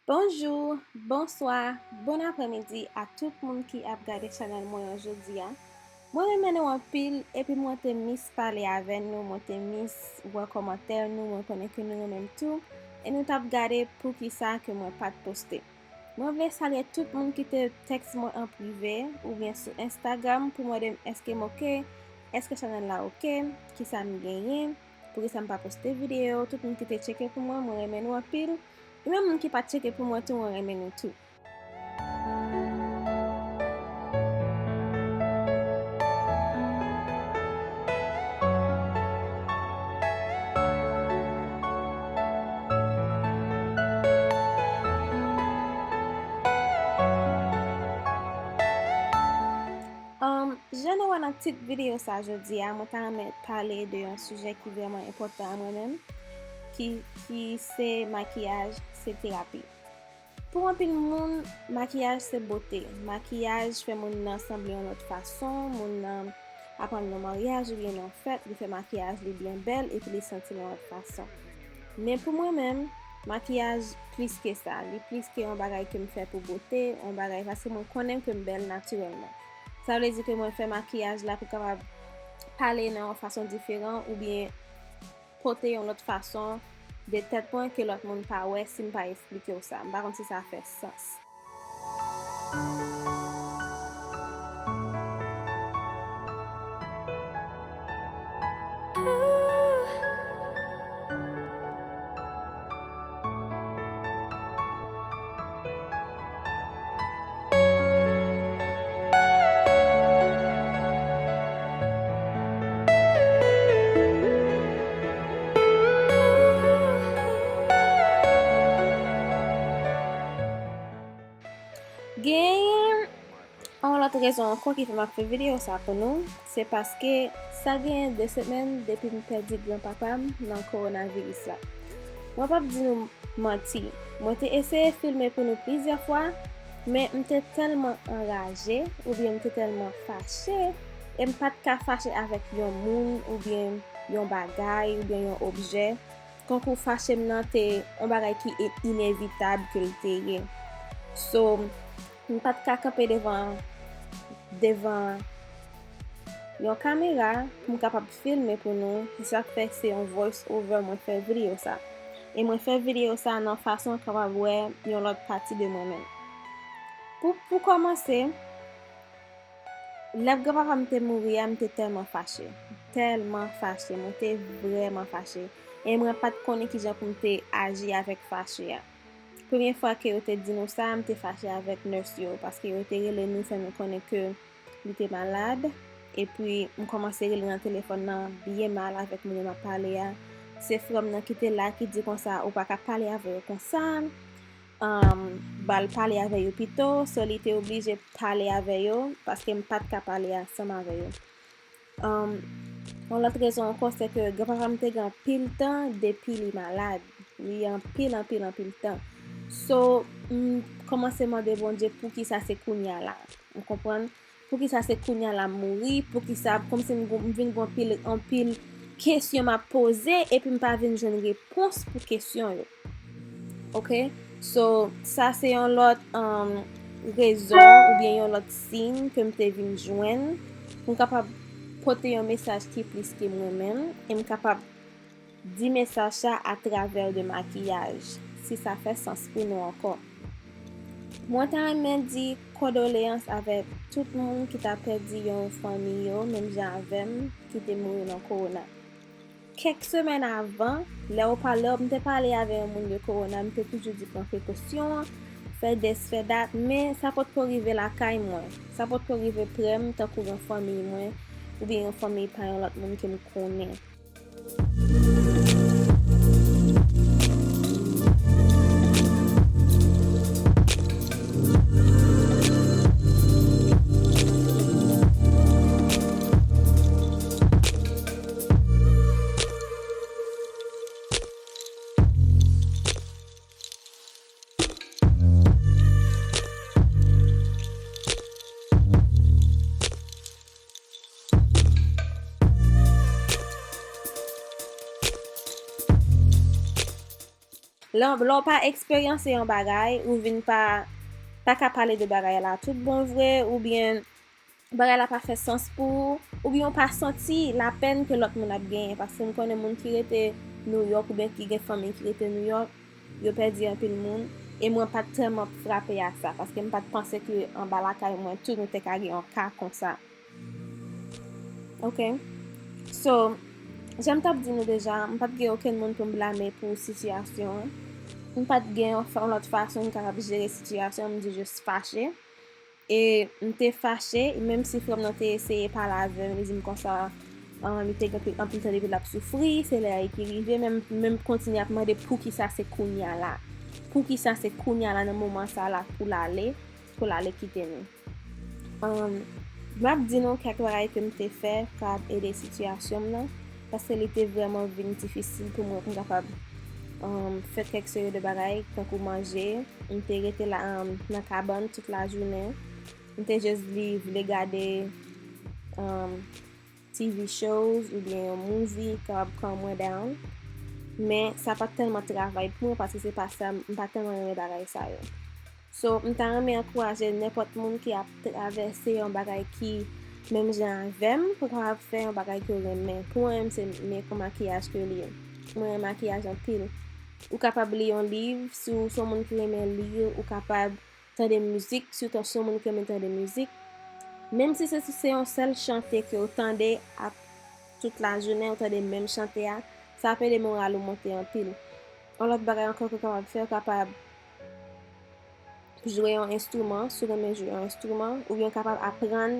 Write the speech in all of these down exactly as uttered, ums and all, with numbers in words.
Bonjou, bonswa, bon aprèmidi a tout moun ki ap gade chanèl mwen an jodi a. Mwen renmen nou anpil, epi mwen te miss pale avè nou, mwen te miss wè kòmantè nou, mwen konnen ke nou renmen m tou, e nou t ap gade poukisa ke mwen pa t poste. Mwen vle salye tout moun ki te tèks mwen an prive, oubyen sou Instagram pou mande m èske m oke, èske chanèl la oke, kisa m genyen, poukisa m pa poste videyo, tout moun ki te tcheke pou mwen, mwen renmen nou anpil. E menm moun ki pa t tcheke pou mwen tou, mwen renmen nou tou. Um, jan nou wè nan tit videyo sa jodi a, mwen ta renmen pale de yon sijè ki vrèman enpòtan a mwen menm, ki, ki se makiyaj, se terapi. Pou anpil moun, makiyaj se bote. Makiyaj fè moun nan sanble yon lòt fason, moun nan aprann nan maryaj oubyen nan fèt, li fè makiyaj li byen bèl epi li santi l yon lòt fason. Men pou mwen menm, makiyaj plis ke sa. Li plis ke yon bagay ke m fè pou bote, yon bagay paske mwen konnen ke m bèl natirèlman. Sa vle di ke mwen fè makiyaj la pou kapab pale nan yon fason diferan oubyen pote yon lòt fason de tèt mwen ke lòt moun pa wè si m pa esplike w sa. M pa konn si sa fè sans. Gen yon lòt rezon ankò ki fè m ap fè videyo sa pou nou, se paske sa genyen de semèn depi m pèdi granpapa m nan kowonaviris la. Mwen p ap di nou manti, mwen te eseye filme pou nou plizyè fwa, men m te tèlman anraje, oubyen m te tèlman fache, e m pa t ka fache avèk yon moun, oubyen yon bagay, oubyen yon objè. Kankou fache m nan te yon bagay ki i-, inevitab ke l te ye. So, m pa t ka kanpe devan, devan yon kamera pou m kapab filme pou nou. Se sa k fè se yon voice over mwen fè videyo sa. E mwen fè videyo sa nan fason w kapab wè yon lòt pati de mwen menm. Pou, pou kòmanse, lè granpapa m te mouri a, m te tèlman fache. Tèlman fache. Mwen te vrèman fache. E mwen pa t konnen kijan pou m te aji avèk fache a. Premye fwa ke yo te di nou sa, m te fache avèk nurse yo, paske yo te rele nou, fè nou konnen ke li te malad. Epi, m kòmanse rele nan telefòn nan byen mal avèk moun yo m ap pale a. Se frè m nan ki te la, ki di konsa, ou pa ka pale avè yo konsa. Um, ba l pale avè yo pito, so li te oblije pale avè yo, paske m pa t ka pale ansanm avè yo. Um, yon lòt rezon ankò, se ke granpapa m te gen anpil tan depi li malad. Li anpil, anpil, anpil tan. So, m kòmanse mande Bondye poukisa se kounye a la. Ou konprann? Poukisa se kounye a la m mouri? Poukisa, kòmsi m, m vin gen anpil, anpil kesyon m ap poze, epi m pa vin jwenn repons pou kesyon yo. Oke? So, sa se yon lòt, um, rezon oubyen yon lòt siy ke m te vin jwenn pou m kapab pote yon mesaj ki plis ke mwen menm, e m kapab di mesaj sa atravè de makiyaj, si sa fè sans pou nou ankò. Mwen ta renmen di kondoleyans avèk tout moun ki ta pèdi yon fanmi yo, menm jan avè m, ki te mouri nan kowona. Kèk semèn avan, lè ou pa, lè m te pale avè yon moun de kowona, m te toujou di pran prekosyon, fè dis, fè dat, men sa potko rive lakay mwen. Sa potko rive prè m, tankou yon fanmi mwen, oubyen yon fanmi pa yon lòt moun ke m konnen. Lè, lè w pa eksperyanse yon bagay, ou vin pa, pa ka pale de bagay la tout bon vre, oubyen bagay la pa fè sans pou ou, oubyen w pa santi lapèn ke lòt moun ap genyen. Paske m konnen moun ki rete Nouyòk oubyen ki gen fanmi ki rete Nouyòk, yo pèdi anpil moun. E mwen pa t tèlman frape a sa, paske m pa t panse ke anba lakay mwen tou nou te ka gen yon ka konsa. Ok. So, jan m t ap di nou deja, m pa t gen okenn moun pou m blame pou sitiyasyon an. M pa t gen yon fa-, yon lòt fason m kapab jere sitiyasyon an, m te jis fache. E m te fache, menm si frè m nan te eseye pale avè m, li di m konsa, ah, li te gen anpil, anpil tan depi l ap soufri, se lè a ki rive, men m, men m kontinye ap mande poukisa se kounye a la. Poukisa se kounye a la nan moman sa la pou l ale, pou l ale kite nou. Um, m ap di nou kèk bagay ke m te fè k ap ede sitiyasyon m nan, paske li te vrèman vin difisil pou mwen pou m kapab, um, fè kèk seri de bagay, tankou manje. M te rete la, um, nan kabann tout lajounen. M te jis li vle gade, um, T V shows oubyen yon movie k ap calm mwen down. Men sa pa t tèlman travay pou mwen paske se pa sa, m pa tèlman renmen bagay sa yo. So, m ta renmen ankouraje nenpòt moun ki ap travèse yon bagay ki menm jan avè m, pou kapab fè yon bagay ke w renmen. Pou mwen menm, se men kon makiyaj ke l ye. Mwen renmen makiyaj anpil. Ou kapab li yon liv, si w se yon moun ki renmen li, ou kapab tande mizik, si w se yon moun ki renmen tande mizik. Menm si se, se yon sèl chante ke w tande ap tout lajounen, w tande menm chante a, sa ap ede moral ou monte anpil. Yon lòt bagay ankò ke w kapab fè, w kapab jwe yon enstriman, si w renmen jwe yon enstriman, oubyen w kapab aprann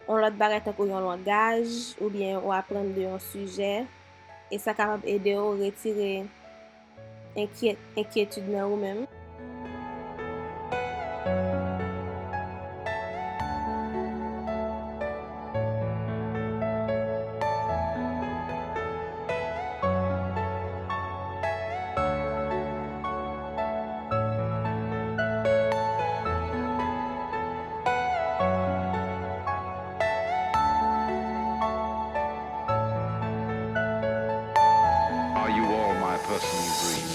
yon lòt bagay tankou yon langaj, oubyen w aprann de yon sijè, e sa kapab ede w retire enkyè-, enkyetid nan ou menm. Are you all my personal dream?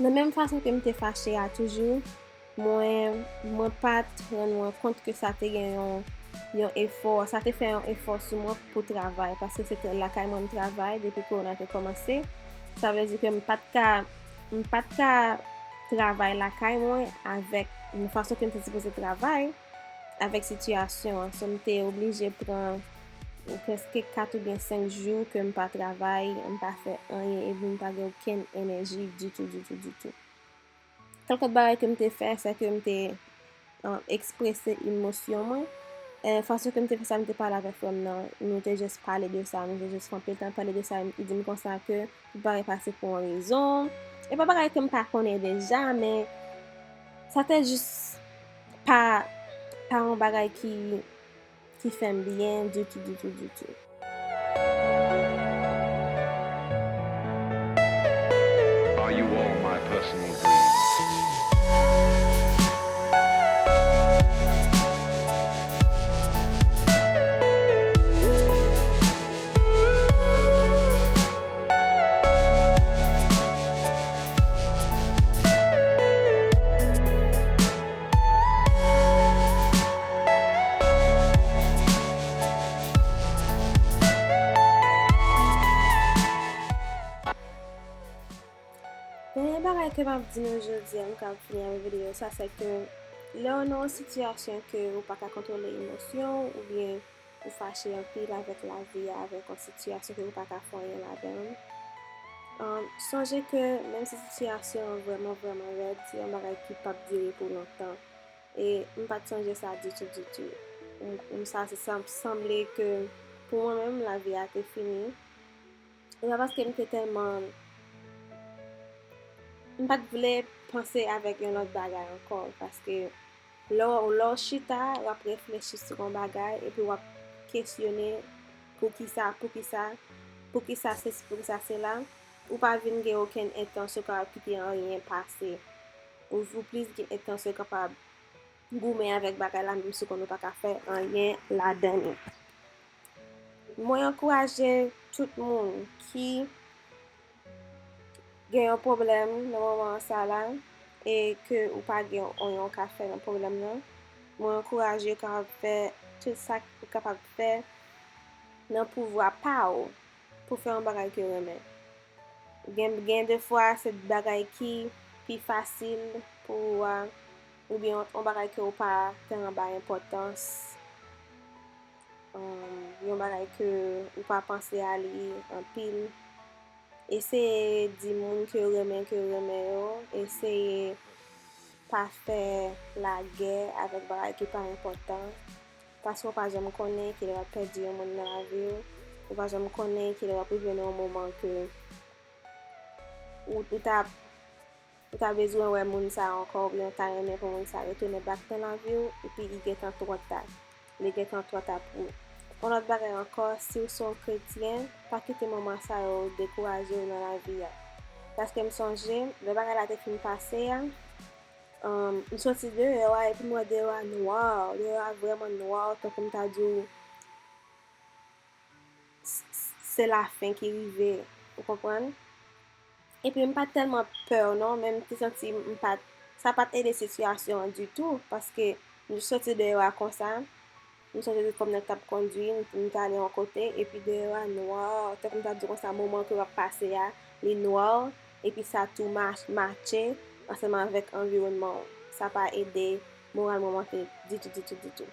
Nan menm fason ke m te fache a toujou, mwen, mwen pa t rann mwen kont ke sa te gen yon, yon efò, sa te fè yon efò sou mwen pou travay, paske se te lakay mwen m travay depi kowona te kòmanse. Sa vle di ke m pa t ka, m pa t ka travay lakay mwen avèk, nan fason ke m te sipoze travay avèk sitiyasyon an. So, m te oblije pran prèske kat oubyen senk jou ke m pa travay, m pa fè anyen, epi m pa gen okenn enèji ditou, ditou, ditou. Kèlkòt bagay ke m te fè, se ke m te, eh, eksprese emosyon mwen. Eh, fason ke m te fè sa, m te pale avèk frè m nan, nou te jis pale de sa, nou te jis fè anpil tan pale de sa, li di m konsa ke tout bagay pase pou yon rezon. E pa bagay ke m pa konnen deja, men sa te jis pa, pa yon bagay ki, ki fè m byen ditou, ditou, ditou. Are you all my personal dreams? Dènye bagay ke m ap di nou jodi a, m ka fini avèk videyo sa, se ke lè w nan yon sitiyasyon ke ou pa ka kontwole emosyon w, oubyen ou fache anpil avèk lavi a, avèk yon sitiyasyon ke ou pa ka fè anyen ladan l. Um, sonje ke menm si sitiyasyon an vrèman, vrèman rèd, se yon bagay ki p ap dire pou lontan. E m pa t sonje sa ditou, ditou. M, m, sa, sa sanble ke pou mwen menm, lavi a te fini. E pa paske m te tèlman, m pa t vle panse avèk yon lòt bagay ankò, paske lè w, lè w chita, w ap reflechi sou yon bagay, epi w ap kesyone poukisa, poukisa, poukisa sesi, poukisa sela, ou pa vin gen okenn entansyon kapab kite anyen pase. Ou, ou plis gen entansyon kapab goumen avèk bagay la, menm si w konnen w pa ka fè anyen ladan li. Mwen ankouraje tout moun ki gen yon pwoblèm nan moman sa la e ke ou pa gen anyen ou ka fè nan pwoblèm nan. Mwen ankouraje w kapab fè tout sa ou kapab fè nan pouvwa pa w pou fè yon bagay ke w renmen. Gen, gen de fwa se bagay ki pi fasil pou ou a, oubyen yon, yon bagay ke ou pa tèlman bay enpòtans, um, yon bagay ke ou pa panse a li anpil. Eseye di moun ke w renmen, ke w renmen yo. Eseye pa fè lagè avèk bagay ki pa enpòtan. Paske w pa janm konnen kilè w ap pèdi yon moun nan lavi w. Ou pa janm konnen kilè w ap rive nan yon moman ke ou, ou ta, ou ta bezwen wè moun sa a ankò, oubyen ou ta renmen pou moun sa a retounen back nan lavi w, epi li gentan twò ta. Li gentan twò ta pou ou. Yon lòt bagay ankò, si w se yon kretyen, pa kite moman sa yo dekouraje w nan lavi a. Paske m sonje, lè bagay la te fin pase a, um, m soti deyò a, epi m wè deyò a nwa, deyò a vrèman nwa, tankou m ta di w, s-, s-, se lafen ki rive, ou konprann? Epi m pa t tèlman pè non, men m te santi m pa t, sa pa t ede sitiyasyon an ditou, paske m jis soti deyò a konsa, m soti de kòm nèg t ap kondwi, m, m t ale yon kote, epi deyò a nwa, tankou m ta di konsa, moman ke w ap pase a, li nwa, epi sa tou ma-, matche ansanm avèk anviwònman w. Sa pa ede moral mwen monte ditou, ditou, ditou.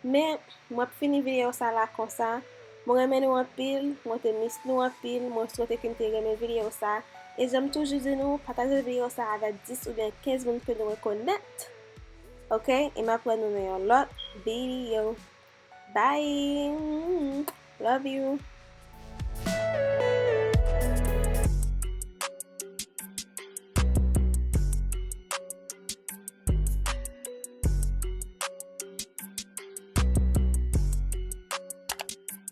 Men, mwen ap fini videyo sa la konsa. Mwen renmen nou anpil, mwen te miss nou anpil, mwen swete ke n te renmen videyo sa. E jan m toujou di nou, pataje videyo sa avèk dis oubyen kenz moun ke nou rekonèt. Ok? E m ap wè nou nan yon lòt videyo. Bye! Love you!